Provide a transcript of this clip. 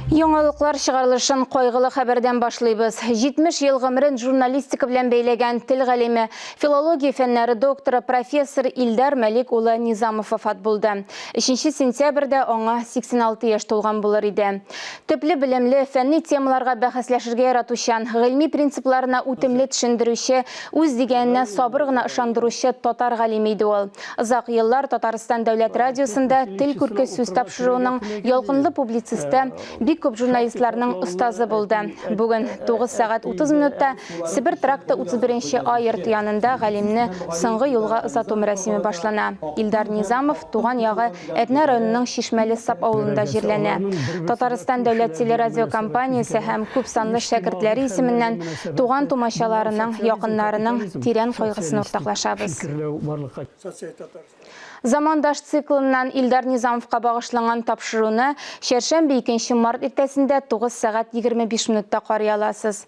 Яңалыклар чыгарылышын кайгылы хәбәрдән башлыйбыз. 70 ел гомерен журналистика белән бәйләгән тел галиме, филология фәннәре докторы, профессор Илдар Мәлик улы Низамов вафат булды. 3 сентябрьдә аңа 86 яшь тулган булыр иде. Төпле белемле, фәнни темаларга бәхәсләшергә яратучан, гыйльми принципларына үтемле төшендерүче, үз дигәненә сабыр гына ышандыручы татар галиме иде ул. Озак еллар Татарстан дәүләт радиосында Тел күрке сүз тапшыруының ялкынлы публицисты, бик күп журналистларның остазы булды. Бүген 9 сәгать 30 минутта Себер тракты 31 нче А йорты янында галимне соңгы юлга озату мәрасиме башлана. Илдар Низамов туган ягы Әтнә районының Чишмәле Сап авылында җирләнә. Татарстан дәүләт телерадиокомпаниясе һәм күпсанлы шәкертләре исеменнән туган-тумачаларының, якыннарының тирән кайгысын уртаклашабыз. Замандаш циклыннан Илдар Низамовка багышланган тапшыруны чәршәмбе 2 март иртәсендә 9 сәгать 25 минутта карый аласыз.